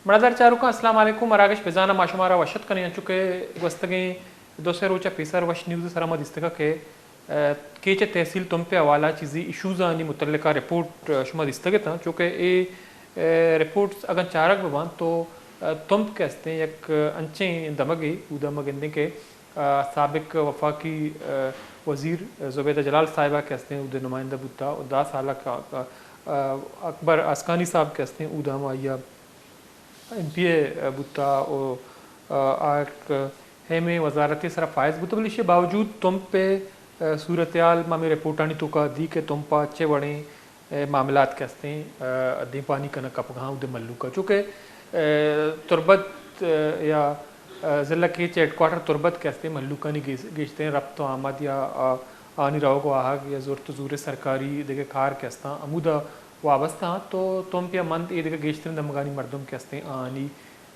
مڑادار چاروکاں، السلام علیکم۔ مراگش بزاناں ما شمارا وش اتک کنیں، انچو کہ گوستگیں دو سے روچ ءَ پیسر وش نیوز ءِ سرا ما دیستگ کہ، ءَ، کیچ ءِ تحصیل تمپ ءِ حوالہ ءَ چیزے ایشوزانی متعلقہ رپورٹ، ءَ، شما دیستگ اتاں، چونکہ اے، ءَ، رپورٹس اگاں چارگ بہ باں تو، ءَ، تمپ کہ استیں یک انچیں دمگے، اودا ما گندیں کہ ءَ، سابق وفاقی، ءَ، وزیر زبیدہ جلال صاحبہ کہ استیں اودے نمائندہ بوتا و دہ سال ءَ کا-، ءَ، اکبر آسکانی صاحب کہ استیں اودا ہم آئی ءَ ایم پی اے بوتا و، ءَ، آ یک اہمیں وزارتے سرا فائز بوتا، بلے ایشی باوجود تمپ ءِ، ءَ، صورتحال ما ہمے رپورٹانی توکا دی کہ تمپ ءَ چے وڑیں ءَ، معاملات کہ استیں، ءَ، دیمپانی کنگ کپگاں اودے مھلوک ءَ۔ چونکہ، ءَ، تربت، ءَ، یا، ءَ، ضلع کیچ ہیڈ کوارٹر تربت کہ استیں مھلوکانی گیس-، گیشتریں رپت و آمد یا، ءَ، آنی روگ و آہگ یا زرت و زور سرکاری دگہ کار کہ استاں ہمودا وابستہ آں، تو تمپ یا مند اے دگہ گیشتریں دمگانی مردم کہ استیں آنی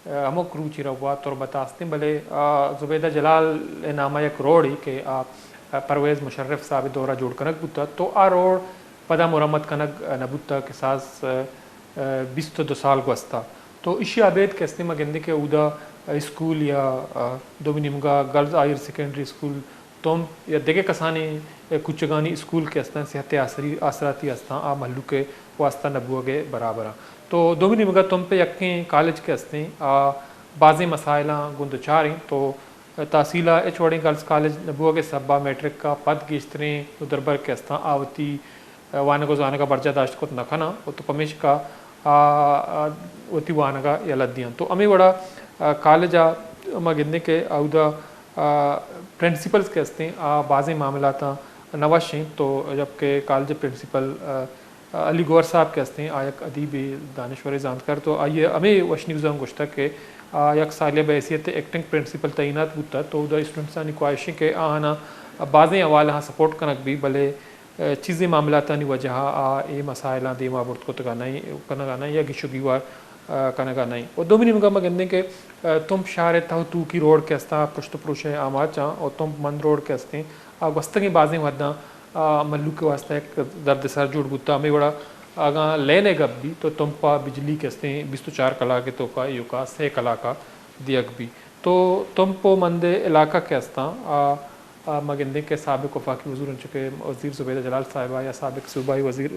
ءَ، ہمک روچی روا تربت ءَ استیں، بلے، ءَ، زبیدہ جلال ءِ نام ءَ یک روڈے کہ، ءَ، پرویز مشرف صاحب ءِ دور ءَ جوڑ کنگ بوتا، تو آ روڈ پدا مرمت کنگ نہ بوتا، کساس، ءَ، بیست و دو سال گوستا۔ تو ایشی ءَ ابید کہ استیں ما گندیں کہ اودا اسکول یا، ءَ، دومی نیمگا گرلز ہائر سیکنڈری اسکول تمپ یا دگہ کسانیں کوچگانی اسکول کہ استاں، صحت ءِ آسری-، آسراتی استاں، آ مھلوک ءِ واستہ نہ بوگ ءِ برابر آں۔ تو دومی نیمگ ءَ تمپ ءِ یکیں کالج کہ استیں، آ بازیں مسائلاں گوں دچار ایں۔ تو تحصیل ءَ ہچ وڑیں گرلز کالج نہ بوگ ءِ سبب ءَ میٹرک ءَ پد گیشتریں نودربر کہ استاں، آ وتی وانگ و زانگ ءَ برجاہ داشت کت نہ کناں و تو پمیشکا آ، آ، وتی وانگ ءَ یلہ دیاں۔ تو ہمے وڑا، آ، کالج ءَ ما گندیں کہ اودا، آ، پرنسپلز کہ استیں، آ، بازیں معاملاتاں نہ وش ایں۔ تو جبکہ کالج ءِ پرنسپل، آ، آ، علی گوہر صاحب کہ استیں، آ یک ادیبے، دانشورے، زانتکار، تو آئی ءَ ہمے وش نیوز ءَ گوشتگ کہ آ یک سالے ءَ بحیثیت ایکٹنگ پرنسپل تعینات بوتگ، تو اودا اسٹوڈنٹسانی خواہش ایں کہ آہاں بازیں حوالہاں سپورٹ کنگ بی، بلے چیزیں معاملاتانی وجہ ءَ آ اے مسائلاں دیما برت کتگ ءَ نہ ایں، کنگ ءَ نہ ایں یا گیش و گیوار، آ، کنگ ءَ نہ ایں۔ و دومی نیمگ ءَ ما گندیں کہ، آ، تمپ شہر ءِ تہ و توکی روڈ کہ استاں پشت و پروش ءِ آماچاں و تمپ مند روڈ کہ استیں، آ گوستگیں بازیں وھداں، آ، مھلوک ءِ واستہ یک درد سر جوڑ بوتگ۔ ہمے وڑا اگاں لین ءِ گپ بیت تو تمپ ءَ بجلی کہ استیں بیست و چار کلاک ءِ توکا ایوکا سے کلاک ءَ دیگ بیت۔ تو تمپ و مند ءِ علاقہ کہ استاں، آ، آ، ما گندیں کہ سابق وفاقی وزیر، انچو کہ وزیر زبیدہ جلال صاحبہ یا سابق صوبائی وزیر،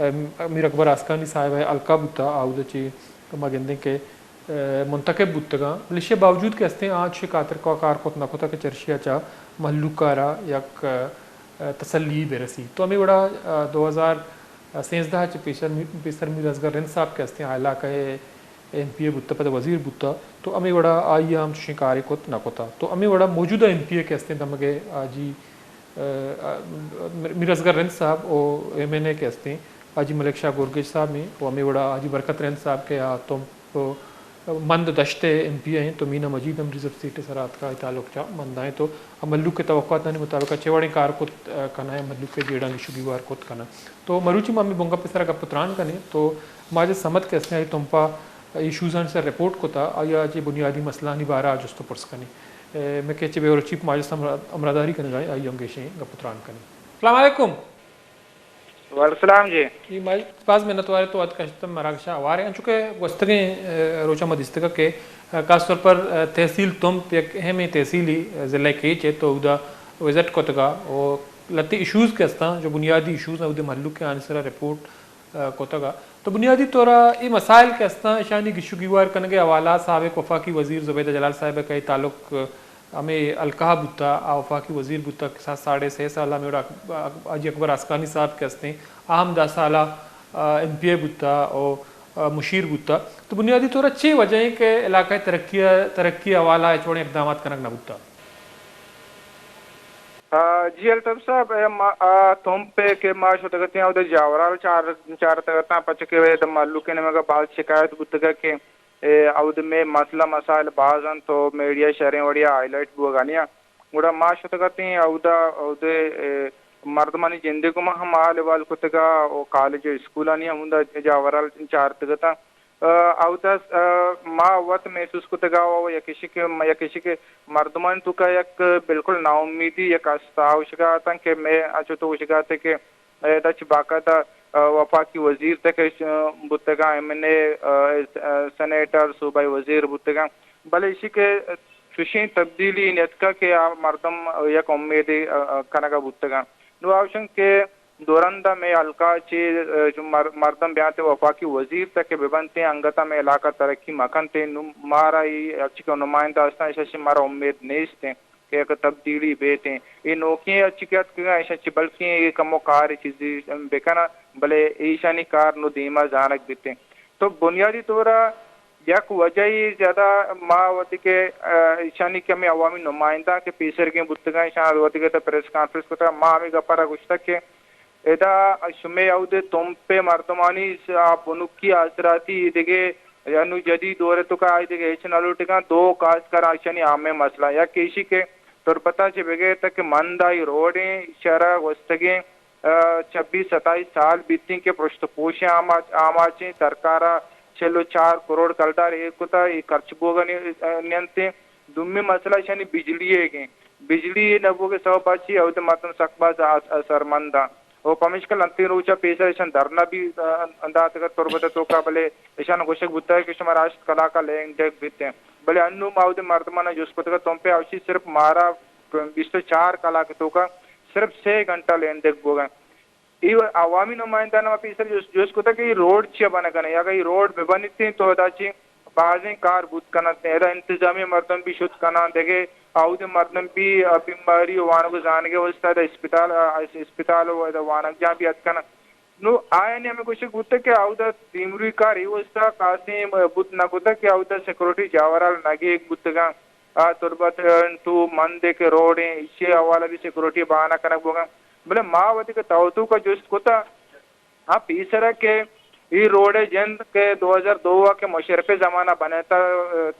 آ، آ، میر اکبر آسکانی صاحبہ ءِ حلقہ بوتگ، آ اود ءَ چہ ما گندیں کہ، آ، منتخب بوتگاں۔ بلے ایشی ءِ باوجود کہ استیں آ چشیں خاطر ءَ کار کت نہ کتگ کہ چرشی ءَ چہ مھلوک ءَ را یک، آ، تسلی بہ رسی۔ تو ہمے وڑا، آ، دو ہزار سیزدہ ءَ چہ پیسر می-، پیسر میر اصغر رند صاحب کہ استیں آ علاقہ ءِ ایم پی اے بوتگ، پدا وزیر بوتگ، تو ہمے وڑا آئی ءَ ہم چشیں کارے کت نہ کتگ۔ تو ہمے وڑا موجودہ ایم پی اے کہ استیں دمگ ءِ حاجی، آ، آ، میر اصغر رند صاحب و ایم این اے کہ استیں حاجی ملک شاہ گورگیج صاحب ایں و ہمے وڑا حاجی برکت رند صاحب کہ آ تمپ مند دشت ءِ ایم پی اے ایں، تو مینا مجید ہم ریزرو سیٹ ءِ سرا اتکا، اے تعلق چہ مند ءَ ایں۔ تو مھلوک ءِ توقعاتانی مطابق چے وڑیں کار کت، آ، کناں، مھلوک ءِ جیڑھاں گیش و گیوار کت کناں۔ تو مروچی ما ہمے بنگپ ءِ سرا گپ ءُ تران کنیں۔ تو ماجد صمد کہ استیں، آئی تمپ ءَ ایشوزانی سر رپورٹ کتا، آئی ءَ چہ بنیادی مسئلہانی بارہ ءَ جست ءُ پرس کنیں۔ اے، مئے کیچ ءِ بیورو چیف ماجد صمد ہمراہداری کنگا ایں، آئی ءَ ہم گیشیں گپ ءُ تران کنیں۔ السلام علیکم۔ وعلیکم السلام جی۔ جی، ما باز منتوار تو وت کشت مراگش ءَ ہوار ئے۔ انچو کہ گوستگیں، اے، روچاں ما دیستگ کہ، اے، خاص طور پر، اے، تحصیل تمپ یک اہمیں تحصیلے، اے، ضلع کیچ ءِ، تو اودا وزٹ کتگ ءُ لہتے ایشوز کہ استاں، جو بنیادی ایشوز ایں، اودے مھلوک ءَ آنی سرا رپورٹ، اے، کتگ۔ تو بنیادی طور ءَ اے مسائل کہ استاں، ایشانی گیش ءُ گیوار کنگ ءِ حوالہ ءَ سابق وفاقی وزیر زبیدہ جلال صاحب ءِ کہ تعلق، اے، ہمے حلقہ ءَ بوتا، آ وفاقی وزیر بوتا، کساس ساڑھے سے سال ءَ ہمے وڑا حاجی اکبر آسکانی صاحب کہ استیں، آ ہم دہ سال ءَ، آ، ایم پی اے بوتا ءُ، آ، مشیر بوتا۔ تو بنیادی طور ءَ چے وجہ ایں کہ علاقہ ءِ ترقی ءَ، ترقی ءِ حوالہ ءَ ہچ وڑیں اقدامات کنگ نہ بوتا؟ آ، جی الطاف صاحب، اے ما، آ، تمپ ءَ کہ ما شتگ اتیں، اود ءَ جاورال چار، چارتگ اتاں، پرچا کہ اود ءَ مھلوک ءِ نیمگ ءَ باز شکایت بوتگ کہ اے، اود ءَ مئے مسئلہ مسائل باز انت ءُ میڈیا ءَ شریں وڑے ءَ ہائی لائٹ بوگ ءَ نیاں۔ گڑا ما شتگ اتیں اودا، اود ءَ، اے، مردمانی جند ءِ گوما ہم حال احوال کتگ ءُ کالج ءُ اسکولانی ہم اوندا جاورال چارتگ اتاں۔ اے، اودا، اے، ما وت محسوس کتگ ءُ یک ایشی کہ، یک ایشی کہ مردمانی توکا یک بالکل ناامیدی، یک استاہ اوشگا اتاں کہ مئے انچو تو اوشگا اتئے کہ ادا چہ باقاعدہ، وفاقی وزیر تک بوتگاں، ایم این اے، سینیٹر، صوبائی وزیر بوتگاں، بلے ایشی کہ چوشیں تبدیلی نیتکا کہ آ مردم یک امیدے کنگا بوتگاں۔ نو آوشن کہ دورندا مئے حلقہ چہ مردم بیانتے وفاقی وزیر تک ببنتے، انگتا مئے علاقہ ترقی مکنتے، نو مارا ای اچکہ نمائندہ استاں، ایشاں چہ مارا امید نیستیں کہ یک تبدیلی بیتیں۔ اے نوکیں اچ کہ اتکگاں، ایشاں چہ بلکیں اے کمو کار چیزے بکناں، بلے ایشانی کار نو دیما زانگ بیتیں۔ تو بنیادی طورا یک وجہ ای زیادہ ما وتی کہ، آ، ایشانی کہ ہمیں عوامی نمائندہ کہ پیسرگیں بوتگاں، ایشان وتی کہ پریس کانفرنس کتا، ما ہمیں گپارا گوشتا کہ ادا شمے اود تمپے مردمانی س-، آ بنکی آسراتی دگہ یا نو جدید دور تو کا آئی دگہ ہچ نہ لوٹگاں۔ دو خاص کر آشانی عامیں مسئلہ، یک ایشی کہ تربتا چہ بغیر تک مند آئی روڈیں شہرا گوستگیں، آ، چھبیس ستائیس سال بیتیں کہ پرشت پوشیں آماچ-، آماچیں، سرکارا چل و چار کروڑ کلدار ایر کتا، اے خرچ بوگا نی-، نینتیں۔ دومی مسئلہ ایشانی بجلی ئیگیں۔ بجلی نہ بوگ ءِ سبب ءَ چی اود ءِ مردم سک باز آس-، اثرمند آں۔ و پمیشکا لنتیں روچ ءَ پیسر ایشاں دھرنا بھی، آ، داتگ ات تربت ءِ توکا، بلے ایشاں گوشگ بوتگ کہ شما را ہشت کلاک ءَ لین ڈیک بیت انت۔ بلے انوں ما اود ءِ مردماں جست کتگ ات، تمپے اوشی صرف مارا بیست و چار کلاک ءِ توکا صرف سے گھنٹہ لین ڈیک بوگ ءَ انت۔ اے عوامی نمائندہاں ما پیسر جست، جست کتگ کہ اے روڈ چیا بنگ ءَ نہ انت؟ اگاں اے روڈ بہ بنیت انت تو ادا چی بازیں کار بوت کن انت، ادا انتظامی مردم بھی شت کن انت، دگہ آہودیں مردم بھی، آ، بیماری و وانگ و زانگ ءِ واستہ ادا اسپتال، آ، اسپتال و ادا وانگجاہ بھی اتک کن انت۔ نو آیانی ہمے گوشگ بوتگ کہ آہودا دیمروئی کار اے واستہ خاصیں بوت نہ کتگ کہ آہودا سیکورٹی جاورال نہ گیگ بوتگ انت۔ آ تربت ٹو مند ءِ کہ روڈ ایں، ایشی ءِ حوالہ بھی سیکورٹی بہانہ کنگ بوگ ءَ انت۔ بلے ما وتی کہ توتوک ءَ جست کتگ، آ پیسر ءَ کہ اے روڈ ءِ جند کہ دو ہزار دو ءَ کہ مشرف ءِ زمانہ بنیتہ،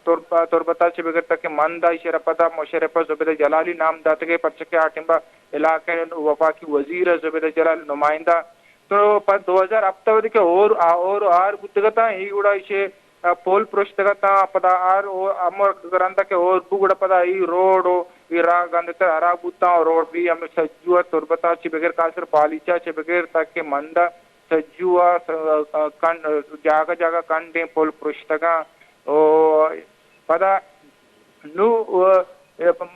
ترب-، تربت ءَ چہ بگر تک کہ مند ءَ ایشی ءَ را پدا مشرف ءَ زبیدہ جلالی نام داتگ ءَ، پرچہ کہ آ ٹیم ءَ علاقہ ءِ وفاقی وزیر ءَ زبیدہ جلال نمائندہ تو پد دو ہزار ہپت ءَ وھدے کہ ہور، آ، ہور آر بوتگ اتاں، اے گڑا ایشی، آ، پول پرشتگ اتاں، پدا آر او ہمر رندا کہ ہور بو گڑا پدا اے روڈ و اے راہ گندتر ہراب بوتاں، روڈ بھی ہمے سجو ءَ تربت ءَ چہ بغیر خاص کر بالیچہ ءَ چہ بغیر تاکہ مند ءَ سجو ءَ س-، آ، کن-، جاگہ جاگہ کنڈیں پول پرشتگاں۔ او پدا نو، ء،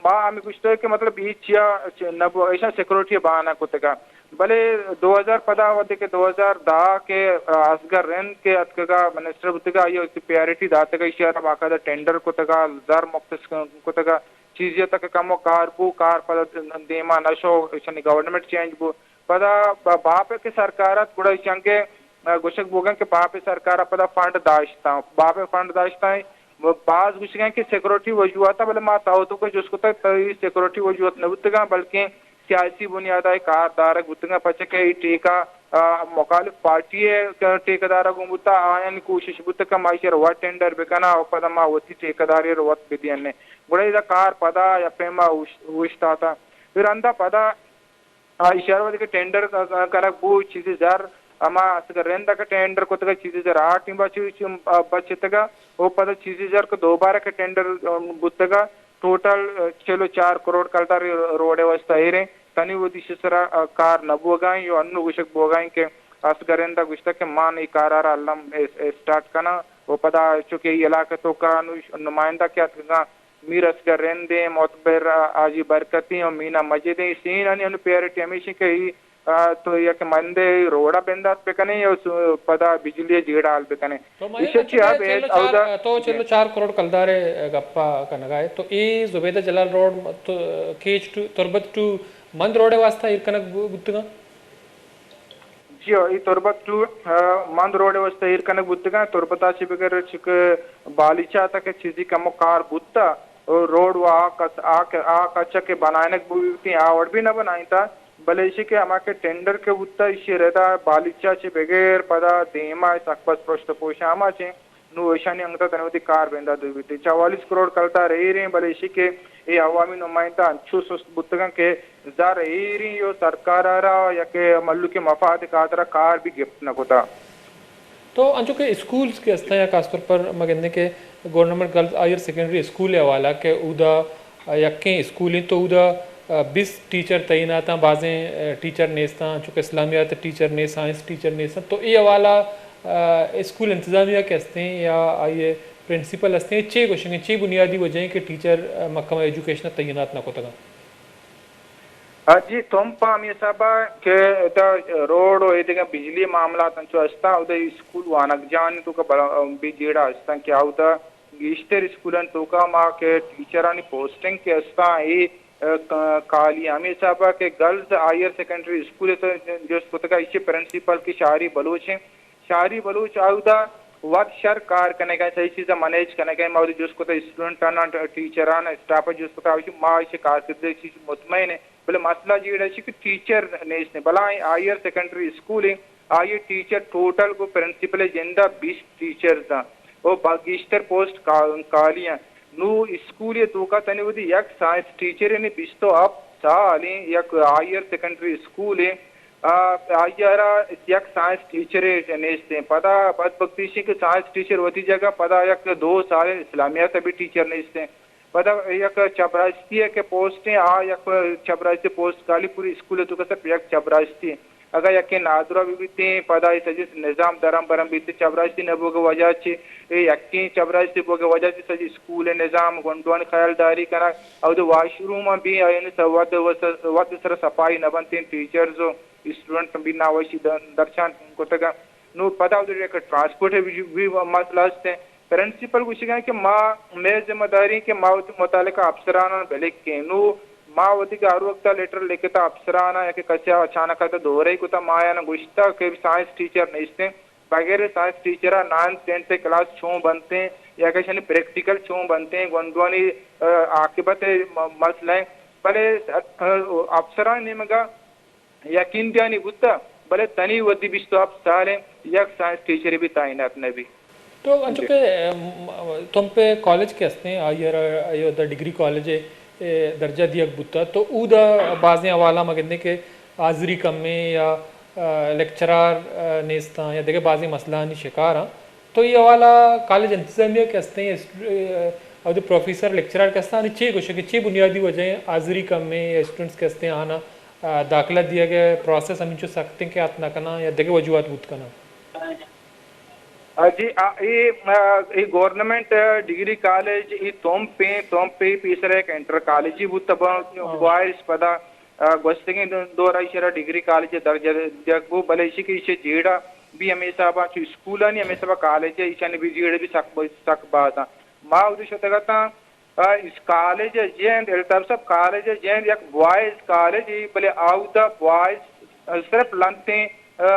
ما ہمے گوشتگ کہ مطلب اے چیا چ-، نہ بو-، ایشاں سیکورٹی ءِ بہانہ کتگ ءَ۔ بلے دو ہزار پدا وھدے کہ دو ہزار دہ کہ، ء، اصغر رند کہ اتکگ ءَ منسٹر بوتگ ءَ، آئی ءَ وتی پریارٹی داتگ ءَ، ایشی ءَ را باقاعدہ ٹینڈر کتگ ءَ، زر مختص کتگ ءَ، چیزے ءَ تک کمو کار بو، کار پدا دیما نہ شو، ایشانی گورنمنٹ چینج بو۔ پدا ب-، باپ ءِ کہ سرکار ات، گڑا ایشاں کہ، ء، گوشگ بوگاں کہ باپ ءِ سرکار ءَ پدا فنڈ داشتاں، باپ ءِ فنڈ داشتاں، باز گوشگ ءَ کہ سیکورٹی وجوہات ءَ، بلے ما توتوک ءَ جست کتگ، تئی سیکورٹی وجوہات نہ بوتگاں، بلکیں سیاسی بنیاد ءَ کار دارگ بوتگاں، پرچا کہ اے ٹیکہ، ء، مخالف پارٹی ءِ ٹیکہ دار ءَ گون بوتگ، آیانی کوشش بوتگ کہ ما ایشی ءَ را وت ٹینڈر بکناں و پدا ما وتی ٹیکہ داری ءَ را وت بدیاں۔ گڑا ادا کار پدا یک پیما اوش-، اوشتاتگ۔ پھر رندا پدا آ، ایشی ءَ را وھدے کہ ٹینڈر ک-، ک-، کنگ بو، چیزے زر ہما اصغر رند ءَ کہ ٹینڈر کتگ ءَ، چیزے زر آ ٹیم ءَ چہ، چہ، آ، بچتگ ءَ، او پدا چیزے زر کہ دوبارہ کہ ٹینڈر، آ، بوتگ ءَ، ٹوٹل، آ، چل و چار کروڑ کلدار روڈ ءِ واستہ ایریں، تنی وھدی ایشی سرا، آ، کار نہ بوگ ءَ ایں، او انوں گوشگ بوگ ءَ ایں کہ اصغر رند ءَ گوشتگ کہ من اے کار ءَ را الم اس-، اسٹارٹ کناں، او پدا چونکہ اے علاقہ ءِ توکا انوں نمائندہ کہ اتکگ ءَ، میر اصغر رند ایں، معتبر حاجی برکت ایں و مینا مجید ایں۔ اے سینانی انوں پریارٹی ہمیش ایں کہ اے، آ، تو یک مندے روڈ ءَ بندات بکنیں یا سو-، پدا بجلی ءِ جیڑہ حل بکنیں۔ تو مجید، ایشی ءَ چہ چونکہ اب چل و چار، اودا تو چل و چار کروڑ کلدار ءِ گپ ءَ کنگ ءَ ئے، تو اے زبیدہ جلال روڈ تو کیچ ٹو، تربت ٹو مند روڈ ءِ واستہ ایر کنگ بو-، بوتگاں؟ جی ہو، اے تربت ٹو، آ، مند روڈ ءِ واستہ ایر کنگ بوتگاں۔ تربت ءَ چہ بگر چک بالیچہ ءَ تک چیزے کمو کار بوتہ، او روڈ و آ کس-، آ ک-، آ کچ ءَ کہ بنائینگ بوتیں، آ وڑ بھی نہ بنائینتہ، بلے ایشی کہ ہما کہ ٹینڈر کہ بوتہ، ایشی ردا بالیچہ ءَ چہ بگر پدا دیما سک بس پرشت پوش آماچیں۔ نوں ایشانی انگت ءَ تنی وتی کار بندات بہ بیت۔ چوالیس کروڑ کلدار ایر ایں، بلے ایشی کہ اے عوامی نمائندہ انچو سست بوتگ انت کہ زر ایر ایں و سرکار ءَ را یا کہ مھلوک ءِ مفاد ءِ خاطر ءَ کار بھی گپت نہ کتگ۔ تو انچو کہ اسکولز کہ استاں یا خاص طور پر ما گندیں کہ government girls higher secondary school ءِ حوالہ کہ اودا یکیں اسکول انت تو اودا بیست ٹیچر تعینات آں، بازیں ٹیچر نیست آں، چونکہ اسلامیات ٹیچر نیست، سائنس ٹیچر نیست آں۔ تو اے حوالہ اسکول انتظامیہ کہ ہستیں یا آئی پرنسپل ہستیں، چے گوشنگیں، چے بنیادی وجہ ایں کہ ٹیچر محکمہ ایجوکیشن تعینات نہ کتگاں؟ ہاں جی، تمپ ہمے حساب ءَ کہ دا روڈ و اے دگہ بجلی معاملات انچو ہستاں، اودا اسکول وانگجاہانی توکا بلا-، بے جیڑہ ہستاں کہ اودا گیشتر اسکولانی توکا ما کہ ٹیچرانی پوسٹنگ کہ ہستاں، اے، ا، ک-، کالی ہمے حساب ءَ کہ گرلز ہائیر سیکنڈری اسکول ءِ تو جست کتگ ءَ ایشی پرنسپل کہ شاری بلوچ ایں۔ شاری بلوچ اودا وت شر کار کنگ ءَ، سجی چیز ءَ مینیج کنگ ءَ۔ ما وتی جست کتہ اسٹوڈنٹاں، ٹیچراں، اسٹاف ءَ جست کتہ، آ گوشی ما ایشی کارکردگی چیز مطمئن ایں، بلے مسئلہ جیڑہ چی کہ ٹیچر نیست ایں۔ بلاہیں ہائیر سیکنڈری اسکول ایں، آئی ٹیچر ٹوٹل گوں پرنسپل ءِ جند ءَ بیست ٹیچرز آں و با-، گیشتر پوسٹ کا-، کالی آں۔ نوں اسکول ءِ توکا تنی وتی یک سائنس ٹیچر، یعنی بیست و ہپت سال ایں، یک ہائیر سیکنڈری اسکول ایں، آ، آئی ءَ را یک سائنس ٹیچرے نیست ایں۔ پدا بدبختی ایش ایں کہ سائنس ٹیچر وتی جاگہ پدا یک دو سال اسلامیات ءَ بھی ٹیچر نیست ایں۔ پدا یک چپراستی ءِ کہ پوسٹ ایں، آ یک چپراستی پوسٹ کالی، پوری اسکول ءِ توکا صرف یک چپراستی ایں۔ اگاں یکے نادراہ بہ بیتیں، پدا اے سجیں نظام درم برم بیتیں، چپراستی نہ بوگ ءِ وجہ چی؟ اے یکیں چپراستی بوگ ءِ وجہ چی؟ سجیں اسکول ءِ نظام، گونڈوانی خیال داری کنگ، اود واش روم بھی آیانی سر وت، وت سر صفائی نہ بنتیں، ٹیچرز و اسٹوڈنٹ بھی ناوشی در-، درشان کتگ۔ نوں پدا اود یک ٹرانسپورٹ ءِ بھی، بھی مسئلہ است ایں۔ پرنسپل گوشگ ءَ کہ ما، مئے ذمہ داری کہ ما وتی متعلقہ افسراناں بلکیں۔ نوں ما وتی کہ ہر وقت ءَ لیٹر لکھتہ افسراناں، یا کہ کسے ءَ اچانک ءَ دورہ کتہ، ما آیاناں گوشتہ کہ سائنس ٹیچر نیست ایں، بغیر سائنس ٹیچر ءَ نائنتھ ٹینتھ ءِ کلاس چون بنتیں، یا کہ ایشانی پریکٹیکل چون بنتیں، گونڈوانی، ا، عاقبت ءِ م-، مسئلہ ایں۔ بلے، ا، افسرانی نیمگ ءَ یقین دیانی بوتہ، بلے تنی وھدی بیست و ہپت سال ایں، یک سائنس ٹیچرے بھی تعینات نہ بی۔ تو انچو جی۔ کہ، ام، تمپ ءِ کالج کہ ہستیں، آئی ءَ را، آئی ءَ دا ڈگری کالج ءِ، اے، درجہ دیگ بوتہ، تو اودا بازیں حوالہ ما گندیں کہ حاضری کمیں یا، آ، لیکچرار، آ، نیستاں یا دگہ بازیں مسئلہانی شکار آں۔ تو اے حوالہ کالج انتظامیہ کہ ہستیں، اس-، اے، اود پروفیسر لیکچرار کہ ہستاں، آنی چے گوشگ کہ چے بنیادی وجہ ایں حاضری کمیں یا اسٹوڈنٹس کہ ہستیں آناں آ، داخلہ دیگ ءِ پروسس ہمینچو سخت ایں کہ ات نہ کناں یا دگہ وجوہات بوت کناں؟ آ، جی، آ، اے، آ، اے گورنمنٹ ڈگری کالج اے تمپ ایں، تمپ ءِ پیسر یک انٹر کالجی بوت، بوائز پدا، آ، گوستگیں دور ءَ ایشرا ڈگری کالج ءِ درجہ دیگ بوت، بلے ایشی کہ ایشی جیڑہ بھی ہمے حساب ءَ چو اسکولانی ہمے حساب ءَ کالج ءِ ایشانی بھی جیڑہ بھی سک، سک باز ایں۔ ما اود شتگ اتاں، آ، اس کالج ءِ جند، الطاف صاحب، کالج ءِ جند یک بوائز کالج ایں، بلے اودا بوائز صرف لنتیں، آ،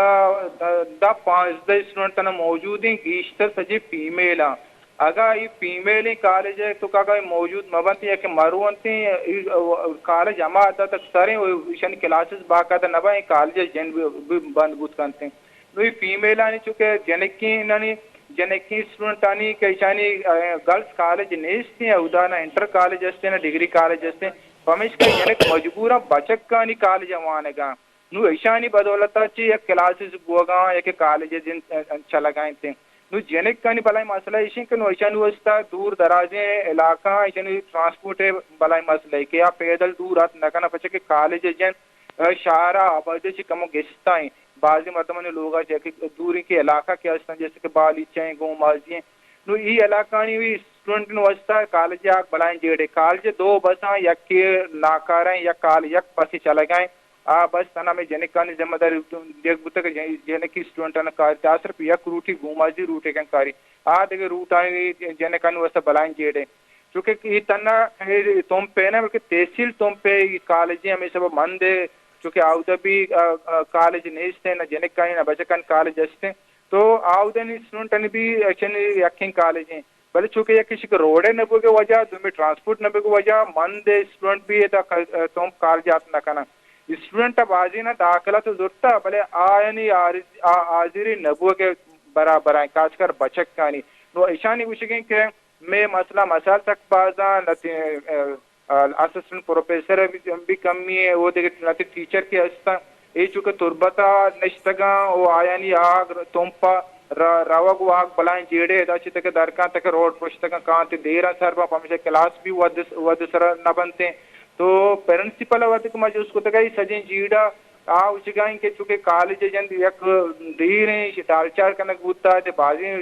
دہ پانزدہ اسٹوڈنٹ تنا موجود ایں، گیشتر سجے فیمیل آں۔ اگاں اے فیمیل ایں کالج ءِ توکا اگاں موجود مہ بنتیں یا کہ مرو انتیں، اے، آ، کالج ہما حد تک سر ایں، ایشانی کلاسز باقاعدہ نہ بنت، کالج ءِ جند بھی، بھی بند بوت کنتیں۔ نوں اے فیمیلانی چونکہ جنکینانی، جنکیں اسٹوڈنٹانی کہ ایشانی، آ، گرلز کالج نیست ایں، اودا نہ انٹر کالج است ایں، نہ ڈگری کالج است ایں، پمیشکا جنک مجبوراں بچکانی کالج ءَ وانگاں۔ نوں ایشانی بدولت ءَ چہ یک کلاسز بوگاں، یک کالج جن-، چلگا انت۔ نوں جنکانی بلاہیں مسئلہ ایش انت کہ نوں ایشانی واسطہ دور درازیں علاقہ، ایشانی ٹرانسپورٹ ءِ بلاہیں مسئلہ ایں کہ آ پیدل دور ات نہ کناں، پرچا کہ کالج جن، آ، شہر ءَ آبادی چہ کمو گستا ایں۔ بازیں مردمانی لوگ ءَ چہ کہ دوریں کہ علاقہ کہ ہستاں، جیسے کہ بالیچہ ایں، گومازی ایں، نوں اے علاقہانی وی اسٹوڈنٹانی واسطہ کالج ءَ آگ بلاہیں جیڑے۔ کالج ءَ دو بس آں، یکے ناکارہ ایں، یک کال، یک بس چلگا ایں۔ آ بس تنا ہمے جنکانی ذمہ داری دیگ بوتگ کہ جن-، جنکی اسٹوڈنٹاں کاری، آ صرف یک روٹی گومازی روٹے کن کاری۔ آ دگہ روٹانی جنکانی واسطہ بلاہیں جیڑے۔ چونکہ اے تنا اے تمپ ءَ نہ، بلکہ تحصیل تمپ ءَ اے کالجیں ہمے سبب مند ایں، چونکہ آودا بھی، آ، آ، کالج نیست ایں، نہ جنکانی نہ بچکانی کالج است ایں۔ تو آودانی اسٹوڈنٹانی بھی چنی یکیں کالج ایں۔ بلے چونکہ یک ایشی کہ روڈ ءِ نہ بوگ ءِ وجہ، دومی ٹرانسپورٹ نہ بوگ ءِ وجہ، مند اسٹوڈنٹ بھی ادا ک-، تمپ کالج ءَ ات نہ کناں۔ اسٹوڈنٹ ءَ بازینا داخلہ تو زرتا، بلے آیانی آر-، آ-، حاضری نہ بوگ ءِ برابر ایں، خاص کر بچکانی۔ نوں ایشانی گوشگ ایں کہ مئے مسئلہ مسائل سک بازاں، لہتیں، ا، ا، اسسٹنٹ پروفیسر ءِ بھی، بھی کمی ایں، او دگہ لہتیں ٹیچر کہ ہستاں، اے چونکہ تربت ءَ نشتگاں و آیانی آگ تمپ ءَ ر-، روگ و آگ بلاہیں جیڑے ادا چہ تک درکاں تک روڈ پرشتگاں کانت، دیراں سر باں، پمیشا کلاس بھی وھد، وھد سر نہ بنتیں۔ تو پرنسپل ءَ وھدے کہ ما جست کتگ ءَ اے سجیں جیڑہ آ اوشگائیں کہ چونکہ کالج ءِ جند یک دیریں ٹالچار کنگ بوتا، تے بازیں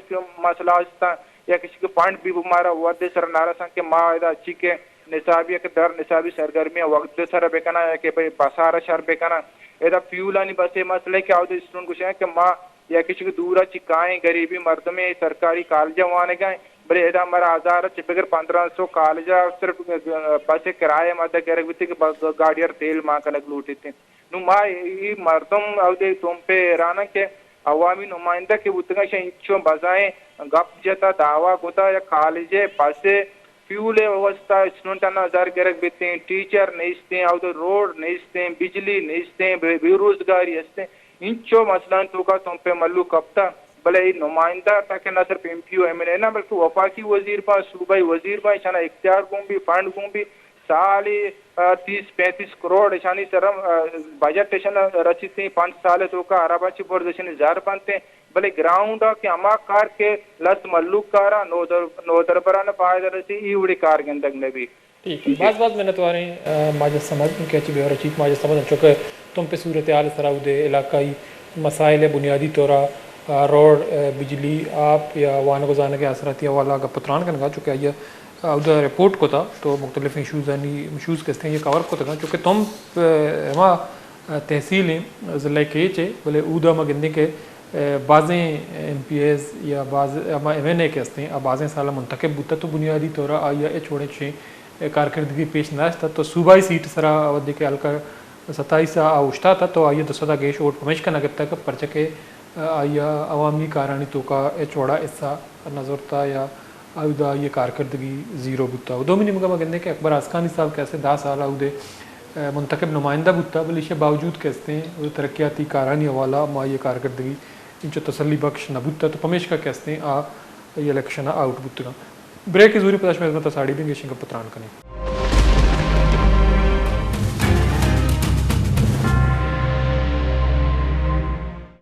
مسئلہ ہستاں، یا کسی کہ فنڈ بھی مارا وھد ءِ سر نہ رساں کہ ما ادا چی کہ نصابی یک در نصابی سرگرمی وھد ءِ سر بکناں یا کہ بھئی بسارا شر بکناں۔ ادا فیولانی بس ءِ مسئلہ کہ آودا اسٹوڈنٹ گوشاں کہ ما یا کسی کہ دورا چی کائیں غریبی مردمے سرکاری کالج ءَ وانگا ایں، بلے ادا مارا ہزار چہ بگر پندرہ سو کالج ءَ صرف بس ءِ کرایہ مدد گرگ بیتے کہ بس گاڑی ءَ تیل مان کنگ لوٹیتے۔ نوں ما اے مردم اودے تمپ ءَ حیران اں کہ عوامی نمائندہ کہ بوتگاں، ایشاں انچو بزائیں گپ جتا، دعویٰ کتا یا کالج ءِ بس ءِ فیول ءِ واسطہ اسٹوڈنٹاں زر گرگ بیتیں، ٹیچر نیستیں، اودے روڈ نیستیں، بجلی نیستیں، بے، بے روزگاری ہستیں، انچو مسئلہ توکا تمپ ءِ مھلوک کپتا، بلے اے نمائندہ تاکہ نہ صرف ایم پی او ایم این اے نہ بلکہ وفاقی وزیر باں، صوبائی وزیر باں، ایشانا اختیار گون بی، فنڈ گون بی، سالے، آ، تیس پینتیس کروڑ ایشانی سرا، آ، بجٹ ایشانا رسیتیں، پنچ سال توکا ارباں چہ برز ایشانی زر بنتیں، بلے گراؤنڈ ءَ کہ ہما کار کہ لس مھلوک کارا نودر-، نودربران فائدہ رسی، اے وڑیں کار گندگ نہ بی۔ ٹھیک ہے، باز باز منتواریں، آ، ماجد صمد، کہ اچ بے ھور چیک ماجد صمد، انچو کہ تمپ ءِ صورتحال سرا اودے علاقائی مسائل ءِ بنیادی طورا، آ، روڈ، آ، بجلی، آپ یا وانگ و زانگ ءِ آسراتی حوالہ گپ و تران کنگا، چونکہ آئی ءَ اود ءَ رپورٹ کتا تو مختلف ایشوزانی، ایشوز کہ استیں، یہ کور کتگاں، چونکہ تمپ، آ، ہما، آ، تحصیل ایں ضلع کیچ ءِ، بلے اودا ما گندیں کہ، آ، بازیں ایم پی ایز یا باز ہما ایم این اے کہ استیں، آ بازیں سال منتخب بوتا تو بنیادی طور آئی ءَ ہچ وڑیں چشیں کارکردگی پیش نہ داشتا تو صوبائی سیٹ سرا وھدے کہ حلقہ ستائیس ءَ آ اوشتاتا تو آئی ءَ دو سد ءَ گیش ووٹ پمیشکا نہ گپتا کہ پرچہ کہ آئی ءَ عوامی کارانی توکا ہچ وڑا حصہ نہ زرتا یا اودا آئی ءِ کارکردگی زیرو بوتا۔ و دومی نیمگا ما گندیں کہ اکبر آسکانی صاحب کہ اسے دہ سال اودے، آ، منتخب نمائندہ بوتا، بلے ایشی باوجود کہ استیں و ترقیاتی کارانی حوالہ ما آئی ءِ کارکردگی انچو تسلی بخش نہ بوتا، تو پمیشکا کہ استیں آ اے الیکشن ءَ آؤٹ بوتگاں۔ بریک زوری پدا شمئے خدمت ءَ ساڑی بیں، گیشیں گپ ءُ تران کنیں۔